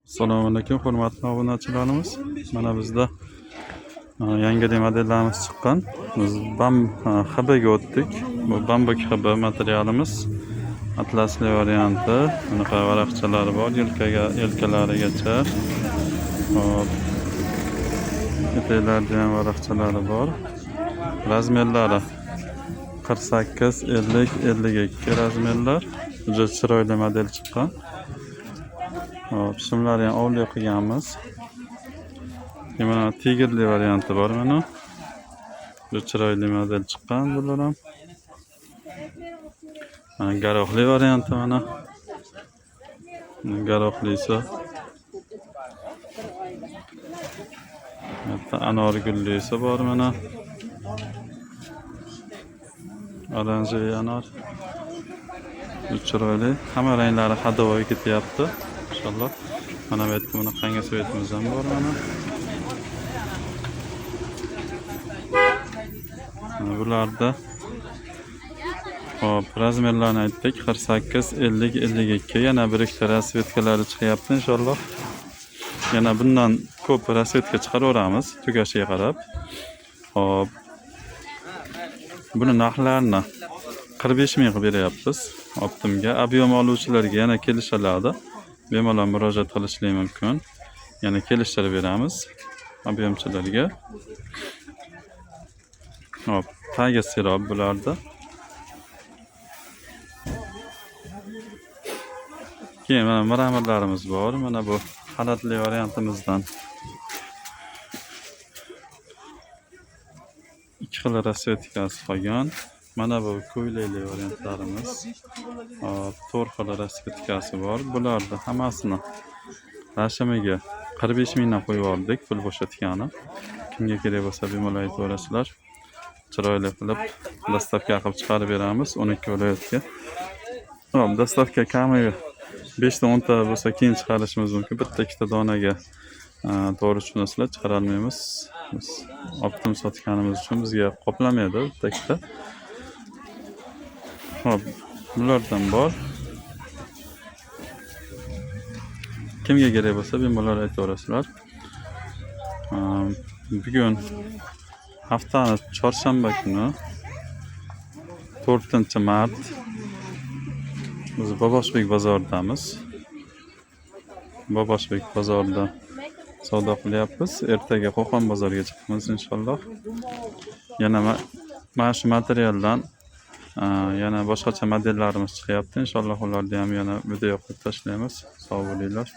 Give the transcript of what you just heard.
Assalomu alaykum hurmatli obunachilarimiz. Mana bizda yangi modellarimiz chiqqan. Biz BAM HBga o'tdik. Bu bambuk HB materialimiz. Atlasli varianti. Bunaqa varaqchalari bor, yelkalarigacha. Hop. Etaklarda ham varaqchalari bor. Razmerlari 48, 50, 52 razmerlar. Juda chiroyli model chiqqan. Hop, shimlarni ham ovli qilganmiz. Mana tigrli varianti bor mana. Juda chiroyli model chiqqan bular ham. Mana garohli varianti mana. Garohlisi. Bitta anor gullisi bor mana. Oranjli anor. Juda chiroyli. Hamma ranglari hadovoy ketyapti. Inshaalloh. Mana bu yerda bunaqangi svetimiz ham bor mana. Mana bularda hop, razmerlarni aytdik. 48, 50, 52. Yana bir ikkita rasvetkalari chiqyapti inshaalloh. Yana bundan ko'p rasvetka chiqaraveramiz tugashiga qarab. Hop. Buni narxlarini 45 ming qilib beryapmiz optimga. Объем oluvchilarga yana kelishiladi. Bemalol murojaat qilishlari mumkin. Yana kelishtirib beramiz объемchilarga. Hop, tagi sirob bularda. Keyin mana mramorlarimiz bor. Mana bu xalatli variantimizdan ikki xil rasvetkasi qolgan. Mana bu ko'ylakli variantlarimiz. Hop, 4 xil rasvetkasi bor. Bularni hammasini rashimiga 45 mingdan qo'yib yubordik, pul bo'shatgani. Kimga kerak bo'lsa bemalol aytaverasizlar. Chiroyli qilib dostavka qilib chiqarib beramiz 12 viloyatga. Hop, dostavka kami 5 ta 10 ta bo'lsa keyin chiqarishimiz mumkin. Bitta ikkita donaga to'g'ri tushunasizlar, chiqara olmaymiz. Biz optim sotganimiz uchun bizga qoplamaydi bitta ikkita. Hop, bulardan bor. Kimga kerak bo'lsa bemalol aytaverasizlar. Bugun haftani chorshanba kuni 4-mart biz Boboshbek bozoridamiz. Boboshbek bozorida savdo qilyapmiz. Ertaga Qo'qon bozoriga chiqamiz inshaalloh. Yana mana shu materialdan yana boshqacha modellarimiz chiqyapti. Inshaalloh ularni ham yana video qilib tashlaymiz. Sog' bo'linglar.